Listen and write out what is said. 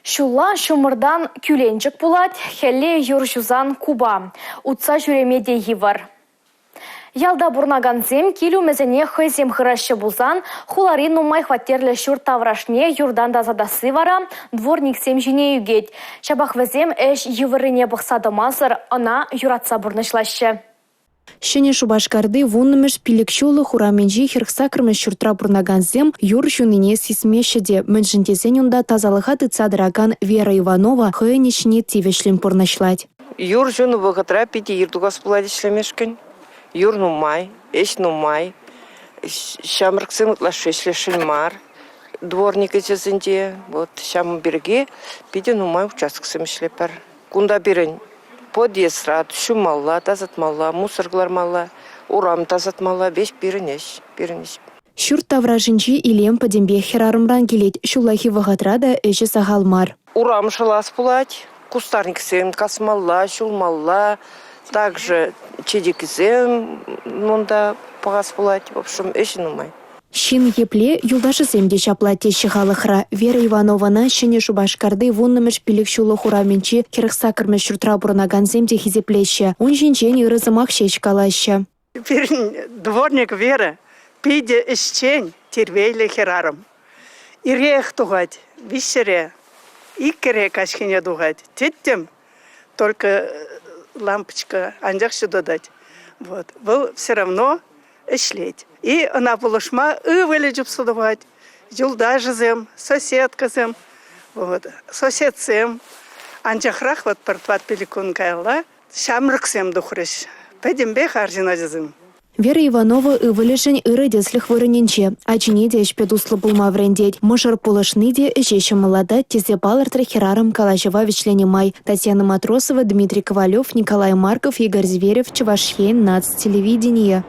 Ҫулла ҫумӑртан кӳленчӗк пулать, хӗлле юр ҫусан купа. Утса ҫӳреме те йывӑр. Ялта пурӑнакансем кил умӗсене хӑйсем хыраҫҫӗ пулсан, хулари нумай хваттерлӗ ҫурт таврашне юртан тасатасси вара дворниксем ҫине ӳкет. Ҫапах вӗсем ӗҫ йывӑррине пӑхса тӑмасӑр ӑна юратса пурнӑҫлаҫҫӗ. Ҫӗнӗ Шупашкарти 10-мӗш пилӗкҫуллӑх урамӗнчи 48-мӗш ҫуртра пурӑнакансем юр ҫунине сисмеҫҫӗ те, мӗншӗн тесен унта тасалӑха тытса тӑракан Вера Иванова хӑйӗн ӗҫне тивӗҫлӗн пурнӑҫлать. Юр ҫунӑ вӑхӑтра питӗ ир тухас пулать ӗҫлемешкӗн. Юр нумай, ӗҫ нумай. Ҫамрӑксем ытлашши ӗҫлесшӗн мар дворник ӗҫӗсенче. Вот ҫавӑн пирки питӗ нумай участоксем ӗҫлетпӗр. Кунта пирӗн подъездра ҫумалла, тасатмалла, мусор кӑлармалла, урам тасатмалла. Веҫ пирӗн ӗҫ, пирӗн ӗҫ. Ҫурт таврашӗнчи илем пӗтӗмпех хӗрарӑмран килет. Ҫуллахи вӑхӑтра та ӗҫӗ сахал мар. Урам шӑлас пулать, кустарниксем касмалла, ҫулмалла, также чечекӗсем унта пӑхас пулать. В общем, ӗҫ нумай. Ҫын епле, юлташӗсем те ҫапла теҫҫӗ халӑхра. Вера Иванована Ҫӗнӗ Шупашкарти 10-мӗш пилӗкҫуллӑх урамӗнчи 48-мӗш ҫуртра пурӑнакансем те хисеплеҫҫӗ. Ун ҫинчен ырӑ сӑмах ҫеҫ калаҫҫӗ. Пирӗн дворник Вера питӗ ӗҫчен, тирпейлӗ хӗрарӑм. Ирех тухать, виҫҫӗре, иккӗре каҫхине тухать. Тӗттӗм, только лампочка анчах ҫутатать. Вот. Вӑл все равно ӗҫлет. И ӑна пулӑшма ывӑлӗ чупса тухать, юлташӗсем, соседкӑсем, вот, соседсем. Анчахрах вот пӗр тӑват-пилӗк кун каялла ҫамрӑксем тухрӗҫ. Пӗтӗмпех арҫын ачасем. Вера Иванова ывӑлӗшӗн ырӑ тӗслӗх вырӑнӗнче. Ачине те ӗҫпе туслӑ пулма вӗрентет. Мӑшӑр пулӑшни те ӗҫе ҫӑмӑллатать тесе палӑртрӗ хӗрарӑм калаҫӑва вӗҫленӗ май. Татьяна Матросова, Дмитрий Ковалев, Николай Марков, Игорь Зверев, Чӑваш Ен, наци телевиденийӗ.